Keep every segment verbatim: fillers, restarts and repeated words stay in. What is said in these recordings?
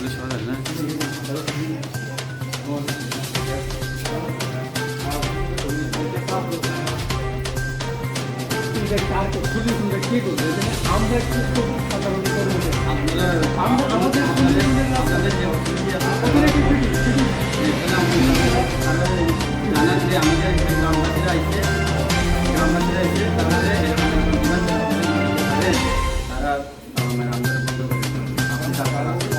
আমরা একটু সাধারণ কর্মী। আমরা, আমাদের, আমাদের, আমাদের যে অসুবিধা আছে, এখানে আমরা জানাচ্ছি, আমাদের যে গ্রামবাসীরা আইছে, গ্রামবাসীরা আইছে, তারা এরকম একটা বিমান চলাচল করতে পারে। তারা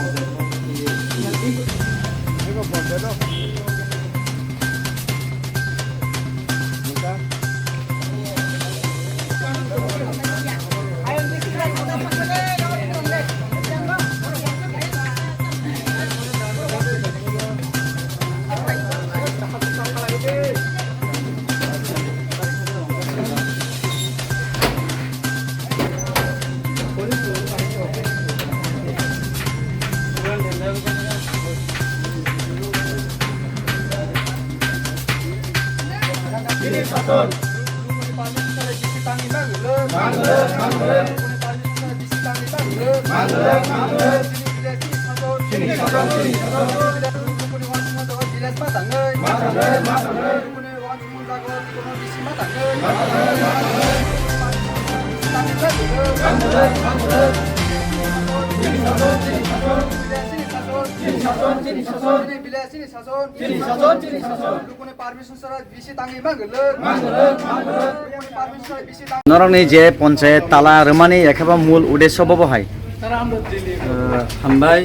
Chini sason, chini sason. Chini sason, chini sason. Lukuni permission sara bisi tangwi mangwlwk. Mangwlwk, mangwlwk. Lukuni permission sara bisi tang- Norokni je ponchayat tala rwmani ekheba mul uddesho bobo hai. Eh, hambai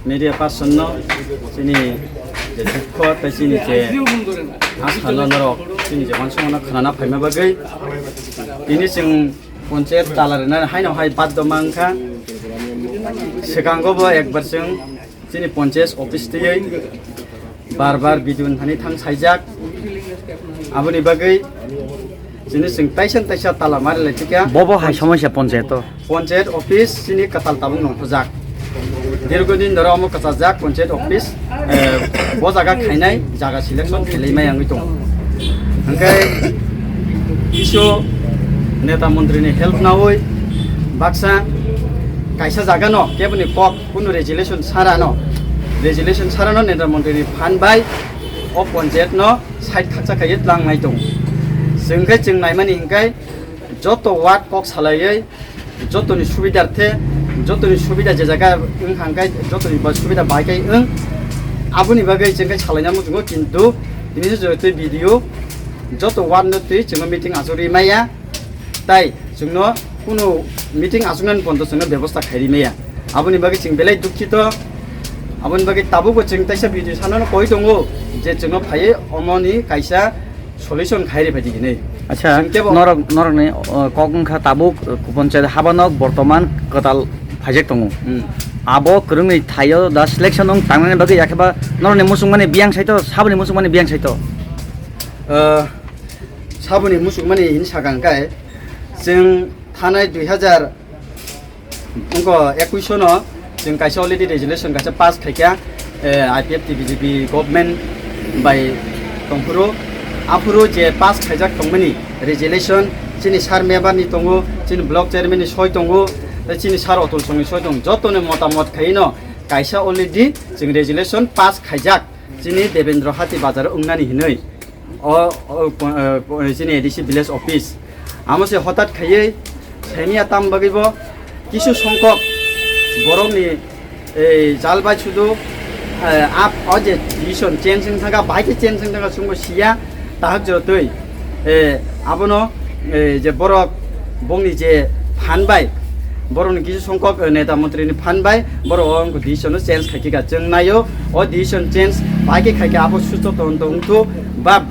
media person no chini je dukho tei chini je asano norok chini je uansukmano khwnana phaima bagwi tini chwng ponchayat tala rwnani haino hai baddo mankha. Swkango bo ekbar chwng chini ponchayat office twiwi bar bar bidun hani thang saijak. Aboni bagwi chini chwng taisa taisa tala mari lai thika. Bobo hai somosya ponchayat o. Ponchayat office chini kwtal tabuk nongkhojak. Dirgo din doro omo kwchajak ponchayat office, eh, bo jaga khainai jaga selection khelai mai wngwi tongo. Hwnkhe kisu neta montri ni help nawi baksa kaisa jaga no keboni kok kunu resolution sara no, resolution sara no neta montri ni phan bai o ponchayat no side khakcha khaiwi tlang nai tongo. Chwng khe chwng naimani hwnkhe joto ward kok salaiwi jotoni subidar the, jotoni subida je jaga wngkha hwnkhe jotoni ba subida bai khe wng. Aboni bagwi chwng khe salaina muchungo, kintu tini se joto B D O joto ward no twi chwngno meeting achugwi maya. Tai chwngno kunu meeting achuknani pondo chwngno bebosta khairi maya. Aboni bagwi chwng belai dukhito. Aboni bagwi tabukbo chwng taisa video sanano koi tongo je chwngno phaiwi omoni kaisa solution khairi phaidi hinwi. Acha, chwng kebo norok, norokni, uh, kok wngkha tabuk, uh, ponchayat habanok bortoman kwtal phaijak tongo. Hmm. Abo kwrwngni thaio da selection wng tangnani bagwi yakheba norokni muchungmani biyang saito, saboni muchungmani biyang saito? Uh, Saboni muchungmani hini sakang kai chwng thanai dui hajar wngkha ekuish no chwng kaisa already resolution kaisa pass khaikha, eh, I P F T B J P government bai tongphuru. Aphuru je pass khaijak tongmani resolution chini sir member ni tongo, chini block chairman ni soi tongo, tei chini sir Atul Song ni soi tongo. Jotoni motamot khaino kaisa already chwng resolution pass khaijak chini Devendra Hati bazar wngnani hinwi. O, o, po-, eh, po-, chini A D C village office. Amo se hotat khaiwi saimya tam bagwi bo kisu songkok borokni ei jal bai sudu, eh, ap o je decision change wng thangkha, bahai khe change wng thangkha chwngbo siya, tahak jotoi, eh, abono, eh, je borok bongni je phan bai, borokni kisu songkok, eh, neta montri ni phan bai borok o decision no change khaikha, chwng naio o decision change bahai khe khaikha abo suchoto wngthu ba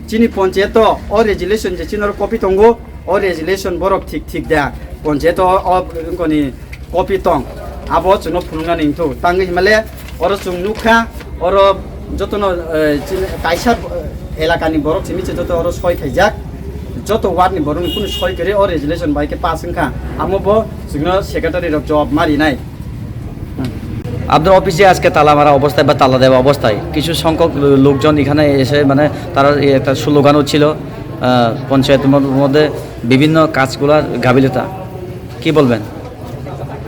Chini ponchayato o resolution je chini oro copy tongo, o resolution borok thik thik da. Ponchayato o, o, wngkoni copy tong, abo chwngno phunuknani wngthu. Tangwi himale oro chwng nukha, oro jotono, eh, chini kaisa, eh, elakani borok simi se joto oro soi khaijak, joto ward ni borokni kunu soi kwrwi o resolution bai khe pass wngkha. Amo bo chwngno secretary rok jawab marinai. আপনার অফিসে আজকে তালা মারা অবস্থায় বা তালা দেওয়া অবস্থায় কিছু সংখ্যক লো-, লোকজন এখানে এসে, মানে, তারা এই একটা স্লোগানও ছিল, আহ, পঞ্চায়েত ম-, মধ্যে বিভিন্ন কাজগুলার গাফিলতা। কি বলবেন?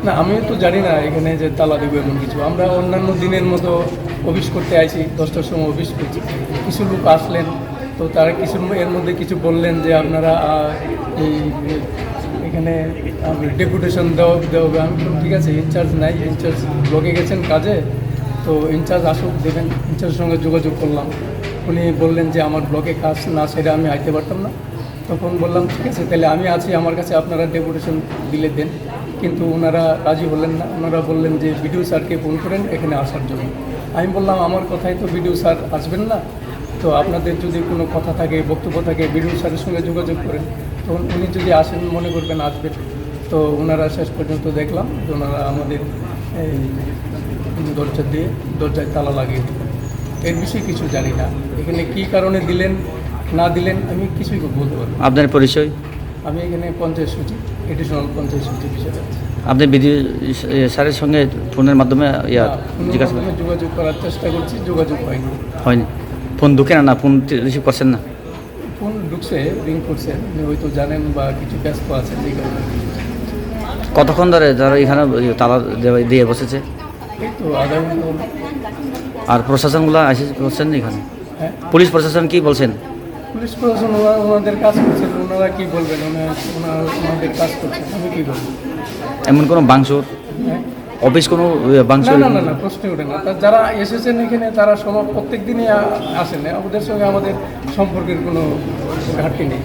না, আমিও তো জানি না এখানে যে তালা দেবো এমন কিছু। আমরা অন্যান্য দিনের মতো অফিস করতে আইছি, দশটার সময় অফিস করছি। কিছু লোক আসলেন, তো তারা কিছু, এর মধ্যে কিছু বললেন যে আপনারা, আহ, এই, এখানে ডেপুটেশন দেওয়া দেওয়া হবে। আমি বললাম, "ঠিক আছে, ইনচার্জ নাই, ইনচার্জ ব্লকে গেছেন কাজে, তো ইনচার্জ আসুক, দেবেন।" ইনচার্জের সঙ্গে যোগাযোগ করলাম। উনি বললেন যে, "আমার ব্লকে কাজ না সেরে আমি আইতে পারতাম না।" তখন বললাম, "ঠিক আছে, তাহলে আমি আছি, আমার কাছে আপনারা ডেপুটেশন দিলে দেন।" কিন্তু ওনারা রাজি হলেন না। ওনারা বললেন যে, "বিডিও স্যারকে ফোন করেন এখানে আসার জন্য।" আমি বললাম, "আমার কথায় তো বিডিও স্যার আসবেন না, তো আপনাদের যদি কোনো কথা থাকে, বক্তব্য থাকে, বিডিও স্যারের সঙ্গে যোগাযোগ করেন।" তখন উনি যদি আসেন, মনে করবেন আসবেন, তো ওনারা শেষ পর্যন্ত দেখলাম যে ওনারা আমাদের এই দরজা দিয়ে, দরজায় তালা লাগিয়ে দিলেন। এর বিষয়ে কিছু জানি না, এখানে কী কারণে দিলেন না দিলেন আমি কিছুই বলতে পারবো না। আপনার পরিচয়? আমি এখানে পঞ্চায়েত সচিব, এডিশনাল পঞ্চায়েত সচিব হিসেবে আছি। আপনি বিডিও স্যারের সঙ্গে ফোনের মাধ্যমে ইয়া না, ফোনের জিজ্ঞাসা মাধ্যমে যোগাযোগ করার চেষ্টা করছি, যোগাযোগ হয়নি। হয়নি? ফোন ঢুকে না, না ফোন রিসিভ করছেন না? ফোন ঢুকছে, রিং করছে, উনি হয়তো জানেন বা কিছু ব্যস্ত আছেন এই কারণে। কতক্ষণ ধরে তারা এখানে ইয়ে তালা দেওয়া-, দিয়ে বসেছে? এই তো আধা ঘন্টা হলো। আর প্রশাসনগুলো এসে করছেন এখানে? হ্যাঁ? পুলিশ প্রশাসন কি বলছেন? পুলিশ প্রশাসন ওরা ওনাদের কাজ করছেন, ওনারা কি বলবেন? ওনারা, ওনারা ওনাদের কাজ করছেন, আমি কি বলবো? এমন কোনো ভাঙচুর, হ্যাঁ? অফিস কোনো, ইয়ে, না, ভাঙচুর? না, না, না, প্রশ্নই ওঠে না। তা যারা এসেছেন এখানে, তারা সব প্রত্যেক দিনই আ-, আসেন, ওদের সঙ্গে আমাদের সম্পর্কের কোনো ঘাটতি নেই।